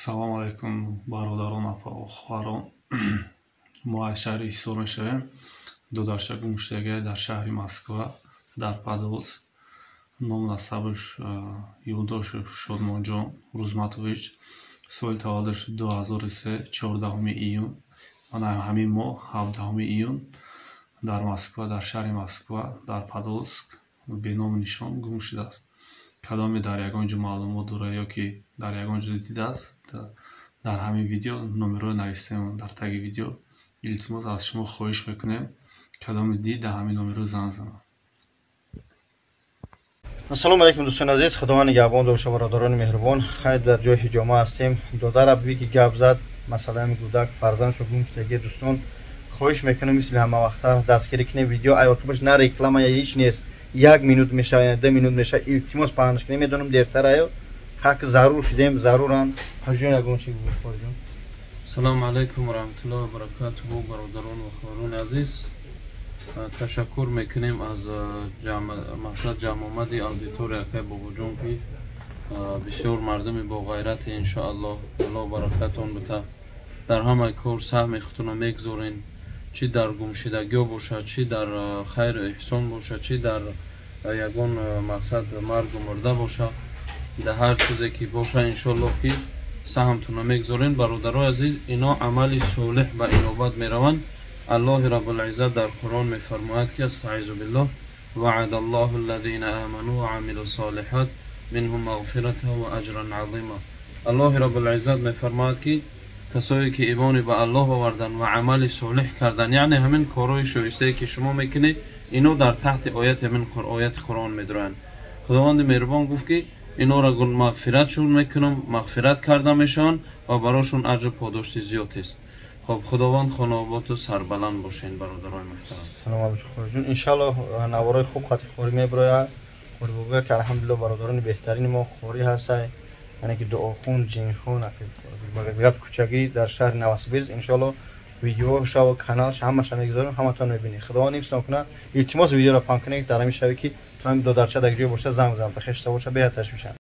Салому алайкум, бародарон, апаву хоҳарон. Мо аз шаҳри Ҳисор мешавем. Додарша гум шудагиа дар шаҳри Москва, дар Подолск. Ному насабаш Юлдошев Шодмонҷон Рӯзматович. Соли таваллудаш 2003, 14 июн. Мана ҳамин моҳ, 17 июн, дар Москва, дар шаҳри Москва, дар Подолск беному нишон гум шудааст. Кадоме дар ягон ҷо маълумот дорад ё ки дар ягон ҷо дидааст, дар ҳамин видео номерҳоро навистем дар таги видео. Илтимос, аз шумо хоҳиш мекунем, кадоме дид, дар ҳамин номерҳо занг занад. Ассалому алайкум, дӯстони азиз, Худованд нигаҳбон доша, бародарони меҳрубон. Хайр, дар ҷои ҳиҷома ҳастем. Додари аби ки гап зад, масъалаи гудак фарзандшо гум шудагӣ. Дӯстон, хоҳиш мекунем, мисли ҳама вақта дастгирӣ кунем. Видео аёқибаш на реклама, я ҳеҷ нест, як минут мешава, 2 минут мешава. Илтимос, паҳнаш кунем. Медонам, дертар аю ҳақ зарур шудем, заруранд. Ҳаҷон, ягон чи ҷон. Салому алайкум ва раҳматуллоҳи ва баракатуҳу. Бародарон ва хоҳарони азиз, ташаккур мекунем аз мақсад ҷамъомади аудитория акай Бобоҷон, ки бисёр мардуми боғайрате. Иншоаллоҳ, Аллоҳ баракатон бита. Дар ҳамаи кор саҳми худтона мегзорен, чӣ дар гумшидагиҳо бошад, чӣ дар хайру эҳсон бошад, чӣ дар ягон мақсад маргу мурда бошад, дар ҳар чизе ки боша, иншоаллоҳ ки саҳмтона мегзорен. Бародарои азиз, ино амали солеҳ ба инобат мераванд. Аллоҳи Рабулиззат дар Қуръон мефармояд ки: أستعيذ بالله، وعد الله الذين آمنوا وعملوا الصالحات منهم مغفرة وأجرا عظيما. Аллоҳи Рабулиззат мефармояд, ки касое ки имони ба Аллоҳ оварданд ва амали солеҳ карданд, яъне ҳамин корҳои шоистае ки шумо мекунед, ино дар таҳти ояти ҳамин ояти Қуръон медуроянд. Худованди меҳрубон гуфт, ки инора мағфиратшон мекунам, мағфират карда мешаванд ва барошон аҷру подошти зиёд аст. Хоб, Худованд хонаоботу сарбаланд бошен, бародарои муҳтарам. Саломат бошед, хориҷон. Иншаллоҳ, наворои хуб хати хорӣ мебирояд. Қурбуга ки, алҳамдулилло, бародарони беҳтарини мо хорӣ ҳастай, яъне ки дуохун, ҷинхун, гап кӯчагӣ дар шаҳри Новосибирск. Иншаллоҳ, видеоша ва каналша ҳамаша мегузорем, ҳаматон мебинед. Худованд ҳифзтон кунад. Илтимос, видеоро паҳн кунед, дар ҳамин шаве ки то ҳамин додарча дар ҷое боша, занг бизанад, ба хешта боша, беҳад ташвишанд.